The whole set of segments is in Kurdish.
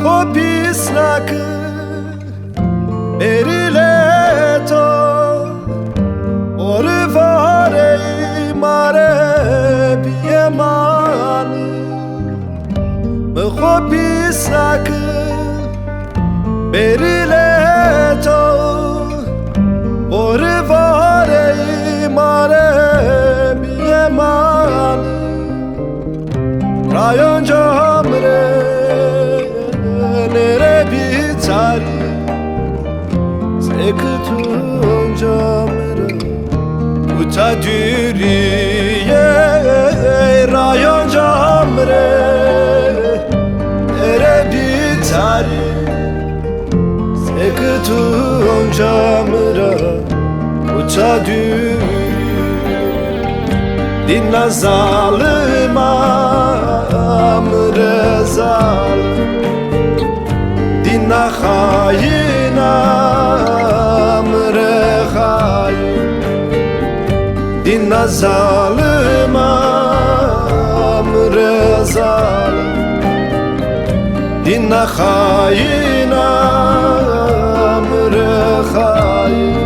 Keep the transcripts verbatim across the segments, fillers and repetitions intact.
Xwe pîs nakir bêrî lê to, borivarê mare bîye mal. Min xwe pîs nakir bêrî lê to, borivarê mare bîye mal. Rayon camre nere biçari, sekitun camre uta duriye. Rayon camre nere biçari, sekitun camre uta duriye. Dîna zalima min re zalim, dîna xayina min re xayin, dîna zalima min re zalim, dîna xayina min re xayin.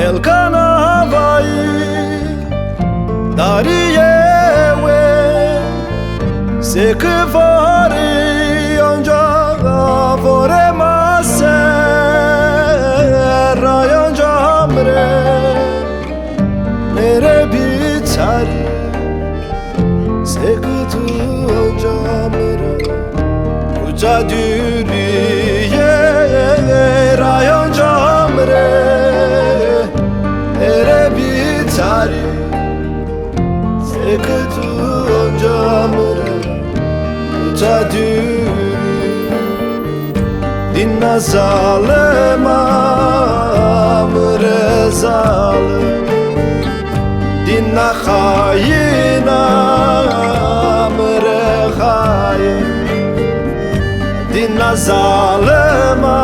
Elkana havayî dariyê wê, sêkivarî anca vorê ma ser, rayan camre nere biçarî. Sekitun camre uca duriye, rayan camre ere biçari. Sekitun camre uca duriye. Dîna zalima min re zalim, dîna xayina min re xayin, dîna zalima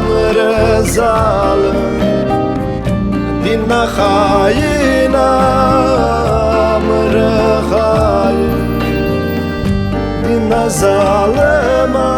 min re zalim. Dîna xayina min re xayin, dîna zalima